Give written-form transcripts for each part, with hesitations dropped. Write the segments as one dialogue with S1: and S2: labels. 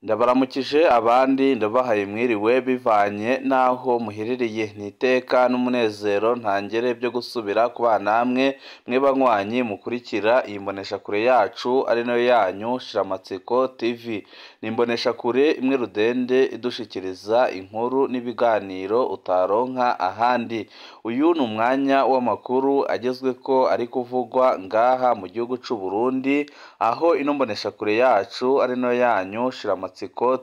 S1: Ndabaramukije abandi ndabahaye mwiriwe bivanye n'aho muherereye, ni iteka n'umunezero ntangere byo gusubira kubana namwe mwe banywanyi mukurikira iyi mboneshakure yacu ari nayo yanyu Shiramatsiko TV. Ni imboneshakure imwe rudende idushikiriza inkuru n'ibiganiro utaronka ahandi. Uyu ni umwanya w'amakuru agezweko ari kuvugwa ngaha mu gihugu c'u Burundi, aho ino mboneshakure yacu ari nayo yanyu Shiramatsiko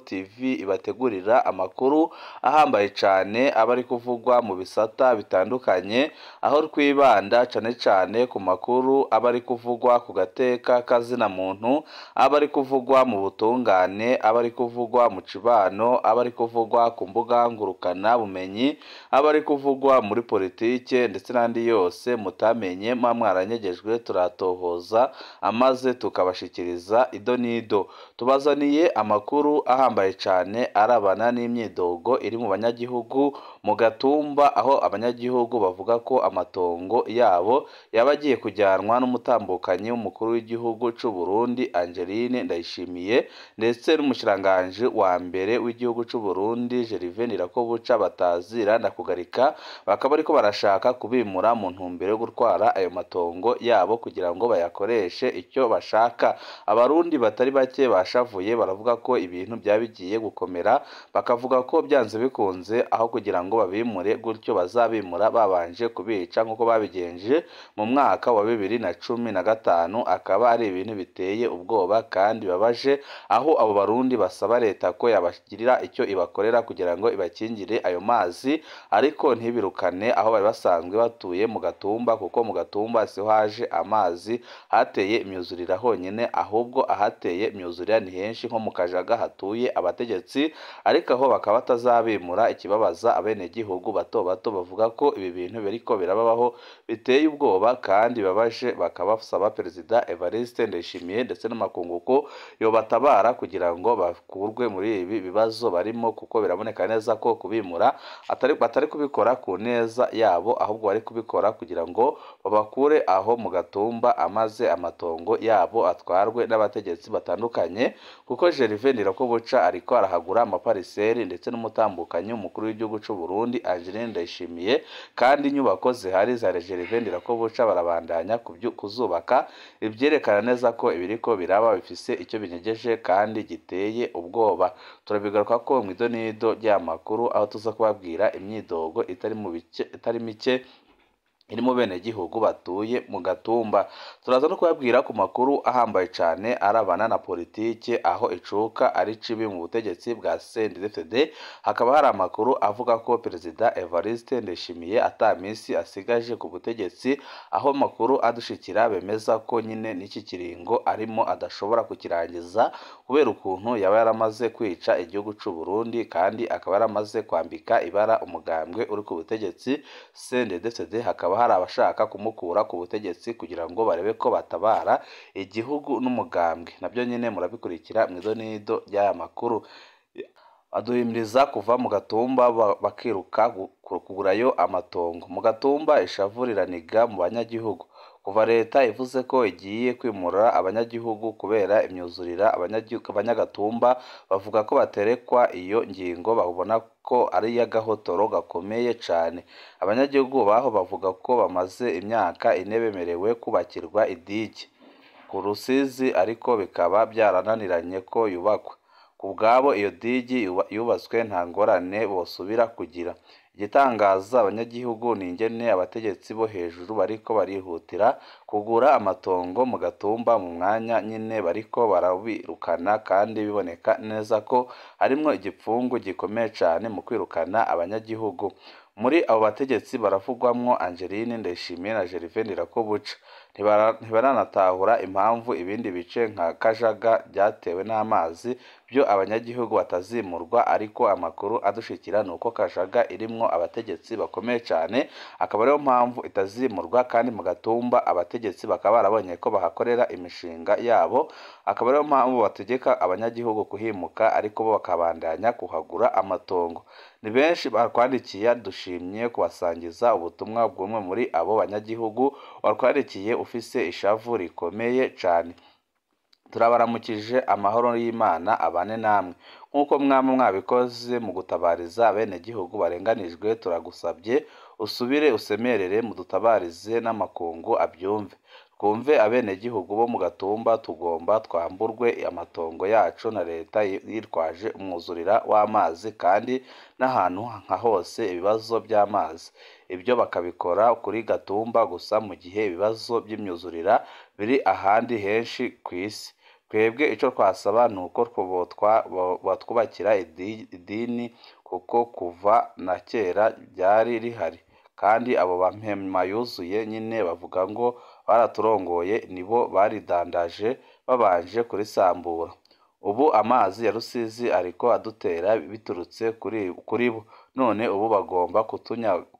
S1: TV ibategurira amakuru ahambaye cane aba ari kuvugwa mu bisata bitandukanye, aho twibanda cane cane ku makuru aba ari kuvugwa ku gateka kazina muntu, aba ari kuvugwa mu butungane, aba ari kuvugwa mu cibano, aba ari kuvugwa ku mbuga ngurukana bumenyi, aba ari kuvugwa muri politike ndetse n'andi yose mutamenye muba mwaranyegejwe, turatohoza amaze tukabashikiriza ido n'ido. Tubazaniye amakuru ahambaye cane arabana n'imyidogo iri mu banyagihugu mu Gatumba, aho abanyagihugu bavuga ko amatongo yabo yaba agiye kujyanwa n'umutambukanyi w'umukuru w'igihugu c'u Burundi Angeline Ndayishimiye ndetse n'umushikiranganji wa mbere w'igihugu c'u Burundi Gervais Ndirakobuca batazira Ndakugarika, bakaba bariko barashaka kubimura mu ntumbero yo gutwara ayo matongo yabo kugira ngo bayakoreshe icyo bashaka. Abarundi batari bake bashavuye baravuga ko ibintu byaba bigiye gukomera, bakavuga ko byanze bikunze aho kugira ngo babimure gutyo bazabimura babanje kubica nk'uko babigenje mu mwaka wa 2015. Akaba ari ibintu biteye ubwoba kandi bibabaje, aho abo Barundi basaba leta ko yabagirira icyo ibakorera kugira ngo ibakingire ayo mazi, ariko ntibirukane aho bari basanzwe batuye mu Gatumba, kuko mu Gatumba siho haje amazi hateye imyuzurira honyine, ahubwo ahateye imyuzurira ni henshi nko mu Kajaga hatuye abategetsi, ariko aho bakaba batazabimura. Ikibabaza abenegihugu bato bato bavuga ko ibi bintu biriko birababaho biteye ubwoba kandi bibabaje, bakaba basaba Perezida Evariste Ndayishimiye ndetse n'amakungu ko yobatabara kugira ngo bakurwe muri ibi bibazo barimo, kuko biraboneka neza ko kubimura batari kubikora ku neza yabo, ahubwo bari kubikora kugira ngo babakure aho mu Gatumba amaze amatongo yabo atwarwe n'abategetsi batandukanye, kuko Gervais Ndirakobuca ariko arahagura amapariseri ndetse n'umutambukanyi w'umukuru w'igihugu c'u Burundi Angeline Ndayishimiye, kandi inyubako zihari za Gervais Ndirakobuca barabandanya kuzubaka, ivyerekana neza ko ibiriko biraba bifise icyo binyegeje kandi giteye ubwoba. Turabigaruka ko mw'idonido ry'amakuru, aho tuza kubabwira imyidogo itari mike iri mu benegihugu batuye mu Gatumba. Turaza no kubabwira ku makuru ahambaye cane arabana na politike, aho icuka ari cibi mu butegetsi bwa CNDD-FDD. Hakaba hari amakuru avuga ko Perezida Evariste Ndayishimiye ata misi asigaje ku butegetsi, aho amakuru adushikira bemeza ko nyine n'iki kiringo arimo adashobora kukirangiza kubera ukuntu yaba yaramaze kwica igihugu c'u Burundi, kandi akaba yaramaze kwambika ibara umugambwe uri ku butegetsi CNDD-FDD. Hakaba hari abashaka kumukura ku butegetsi kugira ngo barebe ko batabara igihugu n'umugambwe. Nabyo nyine murabikurikira mw'idonido ry'aya makuru. Aduhimiriza kuva mu Gatumba bakiruka kugurayo amatongo. Mu Gatumba ishavu riraniga mu banyagihugu. Kuva leta ivuze ko igiye kwimura abanyagihugu kubera imyuzurira, abanyagatumba bavuga ko baterekwa iyo ngingo, babona ko ari iy'agahotoro gakomeye cane. Abanyagihugu baho bavuga ko bamaze imyaka ine bemerewe kubakirwa idigi ku Rusizi, ariko bikaba byarananiranye ko yubakwa. Ku bwabo iyo digi yubatswe nta ngorane bosubira kugira. Igitangaza abanyagihugu ni ingene abategetsi bo hejuru bariko barihutira kugura amatongo mu Gatumba mu mwanya nyine bariko barabirukana, kandi biboneka neza ko harimwo igipfungu gikomeye cane mu kwirukana abanyagihugu. Muri abo bategetsi baravugwamwo Angeline Ndayishimiye na Gervais Ndirakobuca. Ntibaranatahura impamvu ibindi bice nka Kajaga byatewe n'amazi byo abanyagihugu batazimurwa, ariko amakuru adushikira ni uko Kajaga irimwo abategetsi bakomeye cane, akaba ariyo mpamvu itazimurwa, kandi mu Gatumba abategetsi bakaba barabonye ko bahakorera imishinga yabo, akaba ariyo mpamvu bategeka abanyagihugu kuhimuka, ariko bo bakabandanya kuhagura amatongo. Ni benshi bakwandikiye, dushimye kubasangiza ubutumwa bw'umwe muri abo banyagihugu watwandikiye ufise ishavu rikomeye cane. Turabaramukije, amahoro y'Imana abane namwe. Nk'uko mwama mwabikoze mu gutabariza abenegihugu barenganijwe, turagusabye usubire usemerere mudutabarize n'amakungu abyumve. Twumve abenegihugu bo mu Gatumba tugomba twamburwe amatongo yacu na leta yitwaje umwuzurira w'amazi kandi n'ahantu nka hose ibibazo by'amazi. Ibyo bakabikora kuri Gatumba gusa mu gihe ibibazo by'imyuzurira biri ahandi henshi ku isi. Twebwe ico twasaba ni uko batwubakira idini kuko kuva na kera ryari rihari, kandi abo bampema yuzuye nyine bavuga ngo baraturongoye nibo baridandaje babanje kurisambura. Ubu amazi ya Rusizi ariko adutera biturutse kuri bo, none ubu bagomba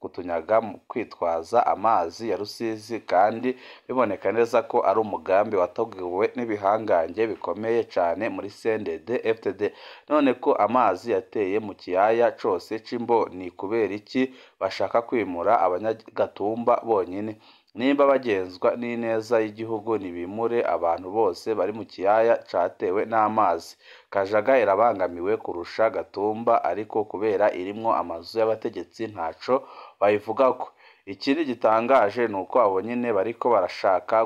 S1: kutunyaga mu kwitwaza amazi ya Rusizi kandi biboneka neza ko ari umugambi wateguwe n'ibihangange bikomeye cane muri CNDD FDD. None ko amazi yateye mu kiyaya cose c'Imbo, ni kubera iki bashaka kwimura abanyagatumba bonyene? Nimba bagenzwa n'ineza y'igihugu nibimure abantu bose bari mu kiyaya catewe n'amazi. Kajaga irabangamiwe kurusha Gatumba ariko kubera irimwo amazu y'abategetsi ntaco bayivugako. Ikindi gitangaje ni uko abo nyene bariko barashaka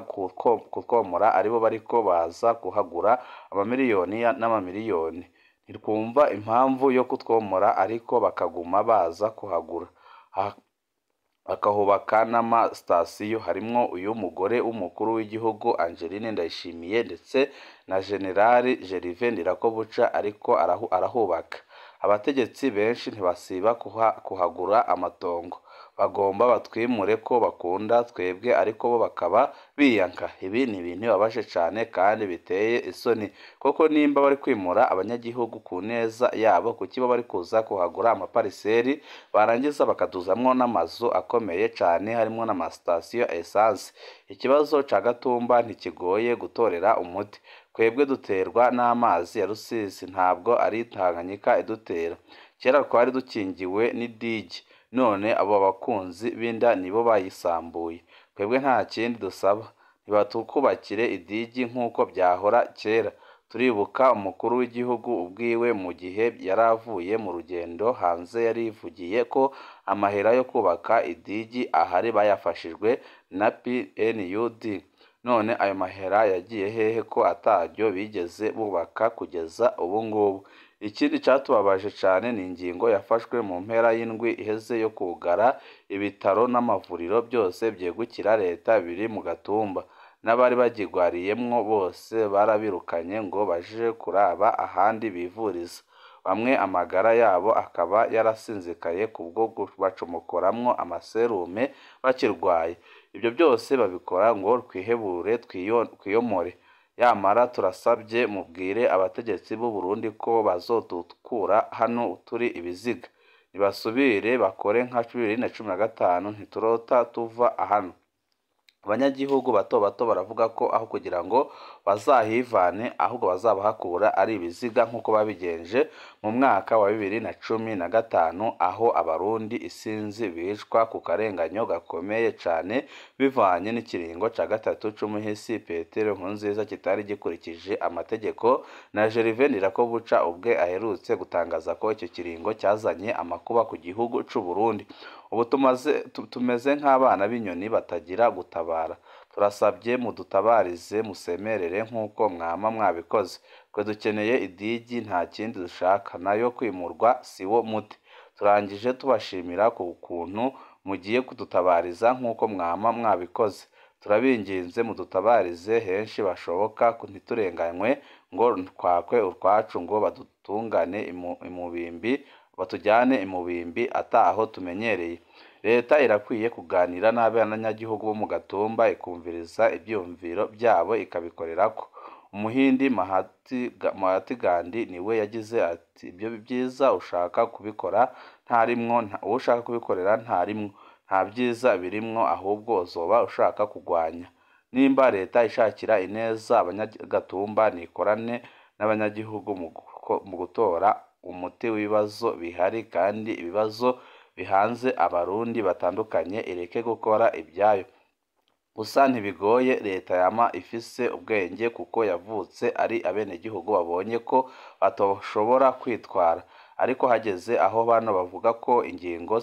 S1: kutwomora aribo bariko baza kuhagura amamiliyoni n'amamiliyoni. Ntitwumva impamvu yo kutwomora ariko bakaguma baza kuhagura, bakahubaka n'amasitasiyo, harimwo uyu mugore w'umukuru w'igihugu Angeline Ndayishimiye ndetse na Generali Gervais Ndirakobuca ariko arahubaka. Abategetsi benshi ntibasiba kuhagura amatongo, bagomba batwimure ko bakunda twebwe ariko bo bakaba biyanka. Ibi ni ibintu bibabaje cane kandi biteye isoni, koko nimba bari kwimura abanyagihugu ku neza yabo, kuki bo bari kuza kuhagura amapariseri barangiza bakaduzamwo n'amazu akomeye cane harimwo n'amasitasiyo ya esanse? Ikibazo ca Gatumba ntikigoye gutorera umuti. Twebwe duterwa n'amazi ya Rusizi, ntabwo ari Tanganyika idutera. Kera twari dukingiwe n'idigi, none abo bakunzi b'inda nibo bayisambuye. Twebwe nta kindi dusaba, nibatukubakire idigi nk'uko byahora kera. Turibuka umukuru w'igihugu ubwiwe mu gihe yari avuye mu rugendo hanze yarivugiye ko amahera yo kubaka idigi ahari bayafashijwe na PNUD. None ayo mahera yagiye hehe ko ataryo bigeze bubaka kugeza ubu ngubu? Ikindi catubabaje cane ni ingingo yafashwe mu mpera y'indwi iheze yo kugara ibitaro n'amavuriro byose vyegukira leta biri mu Gatumba. N'abari bagigwariyemwo bose barabirukanye ngo baje kuraba ahandi bivuriza. Bamwe amagara yabo akaba yarasinzikaye kubwo bacomokoramwo amaserume bakirwaye. Ibyo byose babikora ngo twihebure twiyomore. Yamara turasabye mubwire abategetsi b'u Burundi ko bazodukura hano turi ibiziga. Nibasubire bakore nka 2015, ntiturota tuva hano. Abanyagihugu bato bato baravuga ko aho kugira ngo bazahivane ahubwo bazabahakura ari ibiziga nk'uko babigenje mu mwaka wa 2015, aho abarundi isinzi bicwa ku karenganyo gakomeye cane bivanye n'ikiringo ca gatatu c'umuhisi Petero Nkurunziza kitari gikurikije amategeko, na Gervais Ndirakobuca ubwe aherutse gutangaza ko icyo kiringo cyazanye amakuba ku gihugu c'u Burundi. Ubu tumeze nk'abana b'inyoni batagira gutabara. Turasabye mudutabarize musemerere nk'uko mwama mwabikoze. Twe dukeneye idigi nta kindi dushaka, nayo kwimurwa siwo muti. Turangije tubashimira ku kuntu mugiye kudutabariza nk'uko mwama mwabikoze. Turabinginze mudutabarize henshi bashoboka, ntiturenganywe ngo twakwe utwacu ngo badutungane imubimbi, batujyane imubimbi ataho tumenyereye. Leta irakwiye kuganira n'abanyagihugu bo mu Gatumba, ikumviriza ivyiyumviro byabo ikabikorerako. Umuhindi Mahatma Gandhi niwe yagize ati ibyo byiza ushaka kubikora ntarimwo, ushaka kubikorera ntarimwo, nta byiza birimwo ahubwo uzoba ushaka kugwanya. Nimba leta ishakira ineza abanyagatumba nikorane n'abanyagihugu mu gutora umuti w'ibibazo bihari kandi ibibazo bihanze abarundi batandukanye, ireke gukora ibyayo. Gusa ntibigoye, leta yama ifise ubwenge kuko yavutse ari abenegihugu babonye ko batoshobora kwitwara. Ariko hageze aho bano bavuga ko ingingo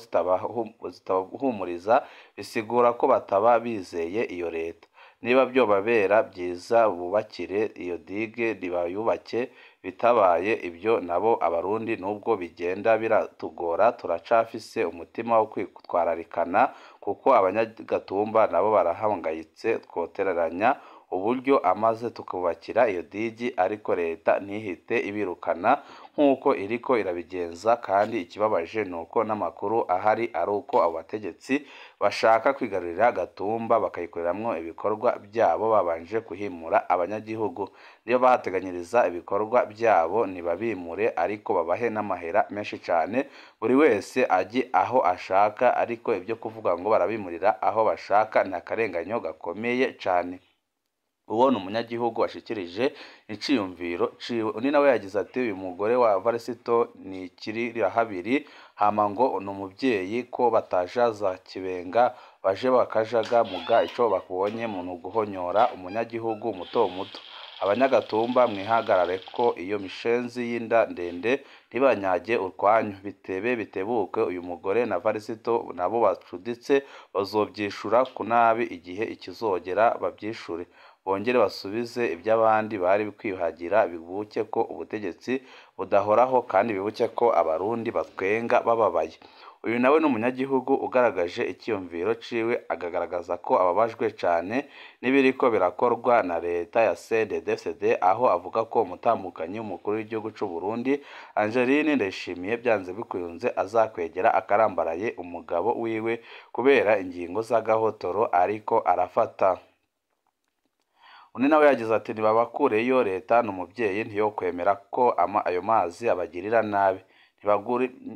S1: zitabahumuriza, bisigura ko bataba bizeye iyo leta. Niba vyobabera vyiza bubakire iyo digue nibayubake, bitabaye ivyo nabo Abarundi nubwo bigenda biratugora turacafise umutima wo kwitwararikana kuko abanyagatumba nabo barahangayitse. Twotereranya uburyo amaze tukubakira iyo digi, ariko leta ntihite ibirukana nk'uko iriko irabigenza. Kandi ikibabaje nuko n'amakuru ahari ari uko abo bategetsi bashaka kwigarurira Gatumba bakayikoreramwo ibikorwa vyabo babanje kuhimura abanyagihugu. Niyo bahateganyiriza ibikorwa vyabo nibabimure, ariko babahe n'amahera menshi cane, buri wese aje aho ashaka. Ariko ivyo kuvuga ngo barabimurira aho bashaka ni akarenganyo gakomeye cane. Uwo ni umunyagihugu washikirije iciyumviro ciwe. Undi nawe yagize ati uyu mugore wa Varisito ni kirirahabiri, hama ngo ni umuvyeyi ko bataja za Kibenga baje bakajaga muga ico bakubonye mu guhonyora umunyagihugu muto muto. Abanyagatumba mwihagarare ko iyo mishenzi y'inda ndende ntibanyage urwanyu, bitebe bitebuke uyu mugore na Varisito nabo bacuditse bazovyishura ku nabi igihe ikizogera bavyishure, bongere basubize ivy'abandi bari kwiyuhagira. Bibuke ko ubutegetsi budahoraho kandi bibuke ko Abarundi batwenga bababaye. Uyu nawe ni umunyagihugu ugaragaje iciyumviro ciwe, akagaragaza ko ababajwe cane n'ibiriko birakorwa na leta ya CNDD-FDD, aho avuga ko umutambukanyi w'umukuru w'igihugu c'u Burundi Angeline Ndayishimiye vyanze bikunze azakwegera akarambaraye umugabo wiwe kubera ingingo z'agahotoro ariko arafata. Undi nawe yagize ati nibabakureyo, leta ni umuvyeyi ntiyokwemera ko ayo mazi abagirira nabi.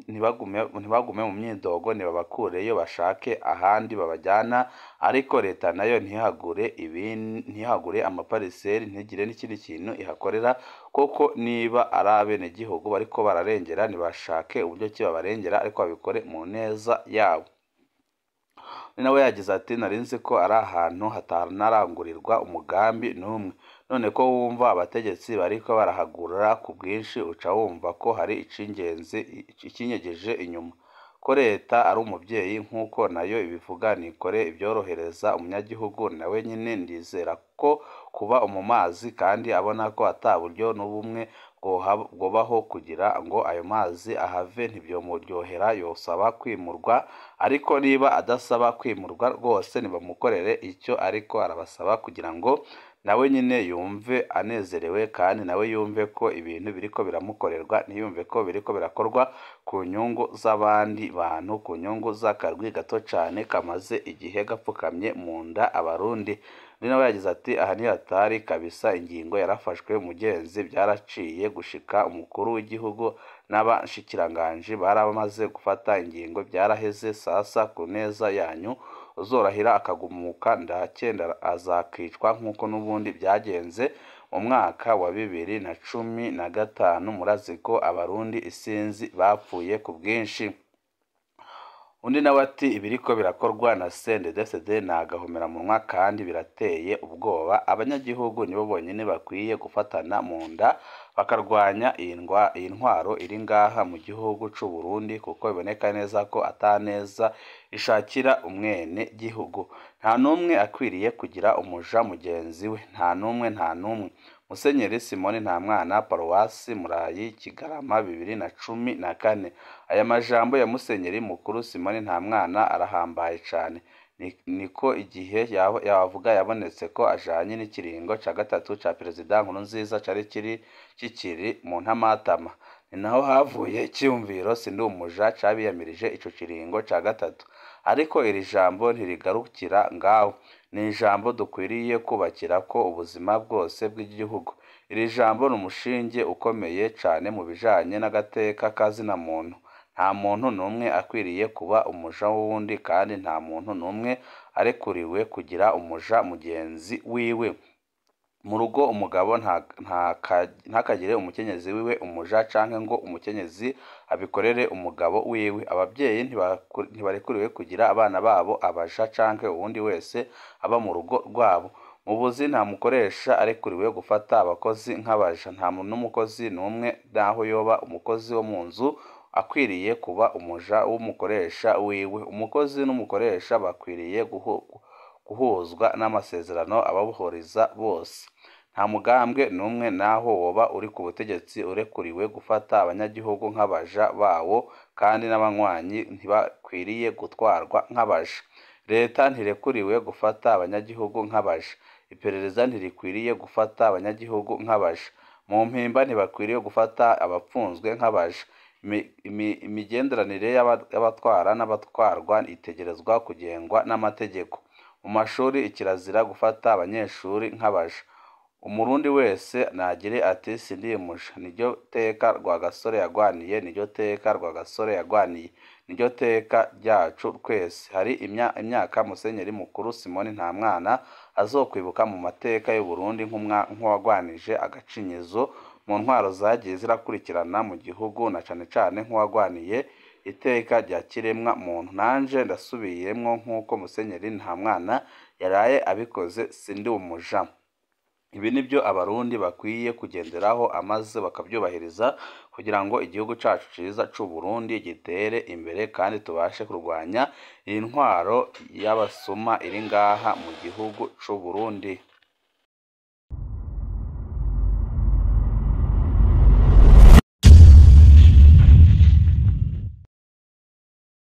S1: Ntibagume mu myidogo, nibabakureyo bashake ahandi babajyana, ariko leta nayo ntihagure amapariseri, ntigire n'ikindi kintu ihakorera, kuko niba ari abenegihugu bariko bararengera nibashake uburyo ki babarengera, ariko babikore mu neza yabo. Undi nawe yagize ati nari nzi ko ari ahantu hatanarangurirwa umugambi n'umwe, none ko wumva abategetsi bariko barahagura ku bwinshi uca wumva ko hari icinyegeje inyuma. Ko leta ari umuvyeyi nk'uko nayo ibivuga, nikore ivyorohereza umunyagihugu nawe nyene. Ndizera ko kuba mu mazi kandi abona ko ata buryo n'ubumwe bwobaho kugira ngo ayo mazi ahave ntivyomuryohera, yosaba kwimurwa. Ariko niba adasaba kwimurwa rwose nibamukorere icyo ariko arabasaba kugira ngo nawe nyine yumve anezerewe, kandi nawe yumve ko ibintu biriko biramukorerwa, ntiyumve ko biriko birakorwa ku nyungu z'abandi bantu, ku nyungu z'akarwi gato cane kamaze igihe gapfukamye mu nda Abarundi. Undi nawe yagize ati aha ntihatari kabisa, ingingo yarafashwe mugenzi, byaraciye gushika umukuru w'igihugu n'abashikiranganji baramaze gufata ingingo, byaraheze. Sasa ku neza yanyu uzorahira akagumuka ndakenda azakicwa nk'uko n'ubundi byagenze mu mwaka wa 2015. Murazi ko Abarundi isinzi bapfuye ku bwinshi. Undi nawe ati ibiriko birakorwa na CNDD-FDD ni agahomamunwa kandi birateye ubwoba. Abanyagihugu nibo bonyene bakwiye gufatana mu nda bakarwanya iyi ntwaro iri ngaha mu gihugu c'u Burundi, kuko biboneka neza ko ataneza ishakira umwene gihugu. Nta n'umwe akwiriye kugira umuja mugenzi we, nta n'umwe, nta n'umwe. Musenyeri Simoni Ntamwana, Paruwasi Murayi, Kigarama, 2014. Aya majambo ya Musenyeri Mukuru Simoni Ntamwana arahambaye cane. Niko igihe yavuga yabonetse ko ajanye n'ikiringo ca gatatu ca Perezida Nkurunziza cari kikiri mu ntamatama. Ni naho havuye iciyumviro sindumuja cabiyamirije ico kiringo ca gatatu. Ariko iri jambo ntirigarukira ngaho, ni ijambo dukwiriye kubakirako ubuzima bwose bw'igihugu. Iri jambo ni umushinge ukomeye cane mu bijanye n'agateka ka zina muntu. Nta muntu n'umwe akwiriye kuba umuja w'uwundi, kandi nta muntu n'umwe arekuriwe kugira umuja mugenzi wiwe. Mu rugo umugabo ntakagire umukenyezi wiwe umuja canke ngo umukenyezi abikorere umugabo wiwe. Ababyeyi ntibarekuriwe kugira abana babo abaja canke uwundi wese aba mu rugo rwabo. Mu buzi nta mukoresha arekuriwe gufata abakozi nk'abaja. Nta n'umukozi n'umwe, naho yoba umukozi wo mu nzu, akwiriye kuba umuja w'umukoresha wiwe. Umukozi n'umukoresha bakwiriye guhuzwa n'amasezerano ababohoriza bose. Nta mugambwe n'umwe, naho woba uri ku butegetsi, urekuriwe gufata abanyagihugu nk'abaja bawo, kandi n'abanywanyi ntibakwiriye gutwarwa nk'abaja. Leta ntirekuriwe gufata abanyagihugu nk'abaja. Iperereza ntirikwiriye gufata abanyagihugu nk'abaja. Mu mpimba ntibakwiriye gufata abapfunzwe nk'abaja. Imigenderanire y'abatwara n'abatwarwa itegerezwa kugengwa n'amategeko. Mu mashuri kirazira gufata abanyeshuri nk'abaja. Umurundi wese nagire ati sindi umuja. Niryo teka Rwagasore yagwaniye, niryo teka Rwagasore yagwaniye, niryo teka ryacu twese. Hari imyaka Musenyeri Mukuru Simoni Ntamwana azokwibuka mu mateka y'Uburundi nk'uwagwanije agacinyizo mu ntwaro zagiye zirakurikirana mu gihugu, na cane cane nk'uwagwaniye iteka rya kiremwa muntu. Nanje ndasubiyemwo nk'uko Musenyeri Ntamwana yaraye abikoze, sindi umuja. Ibi nibyo Abarundi bakwiye kugenderaho amaze bakabyubahiriza kugira ngo igihugu cacu ciza c'Uburundi gitere imbere, kandi tubashe kurwanya iyi ntwaro y'abasuma iri ngaha mu gihugu c'Uburundi.